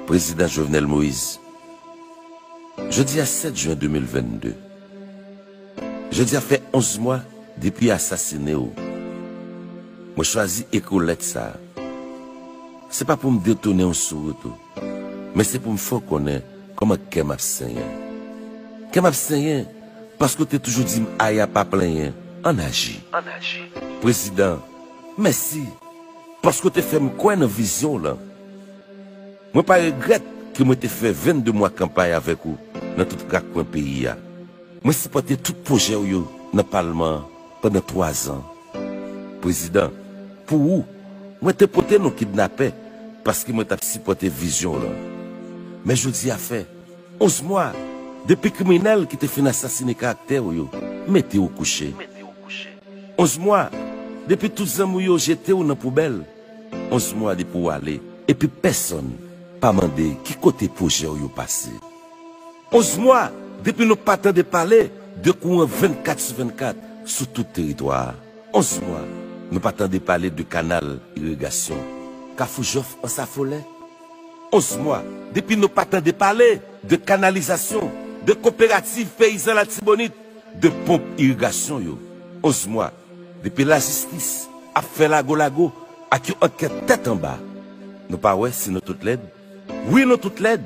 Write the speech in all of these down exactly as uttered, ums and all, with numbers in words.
Prezidan Jovenel Moïse. Jodi a sèt jen de mil vennde. Jodi a fè onz mwa depi yo asasinen w. Mwen chwazi ekri w lèt sa a. Se pa pou m detounen w sou wout ou, men se pou m fè w konnen kòman kè m ap senyen. Kè m ap senyen paske w te toujou di m, "Aya, pa plenyen, ann aji." Prezidan, mèsi paske w te fè m kwè nan vizyon w lan. Mwen pa regrèt ke mwen te fè vennde mwa kanpay avèk ou nan tout rakwen peyi a. Mwen sipòte tout pwojè w yo nan palman an pandan twazan. Prezidan, pou ou, mwen te pote non kidnapè paske mwen t ap sipòte vizyon w lan. Men jodi a fè onz mwa depi kriminèl ki te fin asasinen karaktè w yo mete w kouche. Onz mwa depi tout zanmi w yo jete w nan poubèl. Onz mwa depi w ale, epi pèsonn pa mande ki kote pwojè w yo pase. Onz mwa depi nou pa tande pale de kouran vennkat sou vennkat sou tout teritwa a. Onz mwa nou pa tande pale de kanal irigasyon, Kafou Jòf Ansafolè. Onz mwa depi nou pa tande pale de kanalizasyon, de koperativ peyizan Latibonit, de ponp irigasyon yo. Onz mwa depi lajistis ap fè lago lago ak yon ankèt tèt anba. Nou pa wè si nou tout lèd? Wi, nou tout lèd.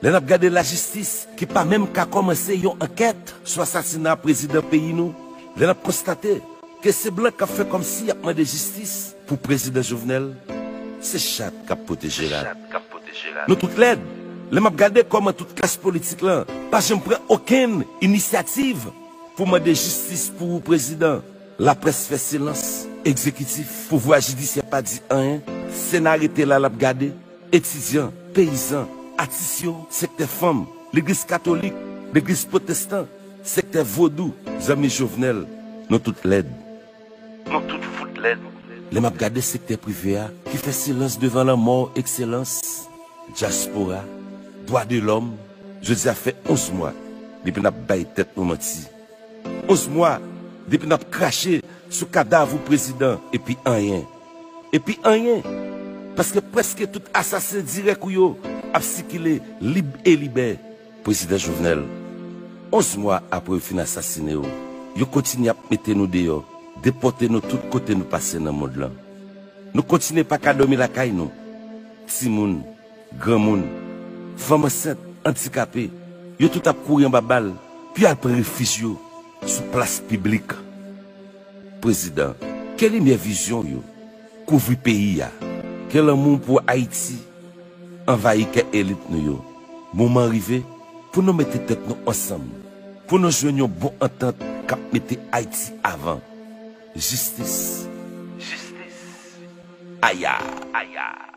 Lè n ap gade lajistis ki pa menm ka kòmanse yon ankèt sou asasina prezidan peyi nou, lè n ap konstate ke se blan k ap fè kòmsi y ap mande jistis pou prezidan Jovenel, se chat k ap pwoteje rat. Nou tout lèd. Lè m ap gade kòman tout klas politik lan pa janm pran okenn inisyativ pou mande jistis pou ou, prezidan. Laprès fè silans, egzekitif, pouvwa jidisyè pa di anyen, Sena rete la, l ap gade. Etidyan, peyizan, atis yo, sektè fanm, legliz katolik, legliz pwotestan, sektè vodou, zanmi Jovenel, nou tout lèd. Nou tout fout lèd. Lè m ap gade sektè prive a ki fè silans devan lanmò w, Ekselans, dyaspora, dwa de lòm, jodi a fè onz mwa depi n ap bay tèt nou manti. Onz mwa depi n ap krache sou kadav ou, prezidan, epi anyen. Epi anyen. Paske prèske tout asasen dirèk ou yo ap sikile lib e libè, prezidan Jovenel. Onz mwa apre yo fin asasinen w, yo kontinye ap mete nou deyò, depòte nou tout kote nou pase nan mond lan. Nou kontinye pa ka dòmi lakay nou. Timoun, granmoun, fanm ansent, andikape, yo tout ap kouri anba bal pou y al pran refij yo sou plas piblik. Prezidan, ke limyè vizyon w yo kouvri peyi a, ke lanmou w pou Ayiti anvayi kè elit nou yo. Moman rive pou nou mete tèt nou ansanm, pou nou jwenn yon bon antant k ap mete Ayiti avan. Jistis. Jistis. Aya. Aya.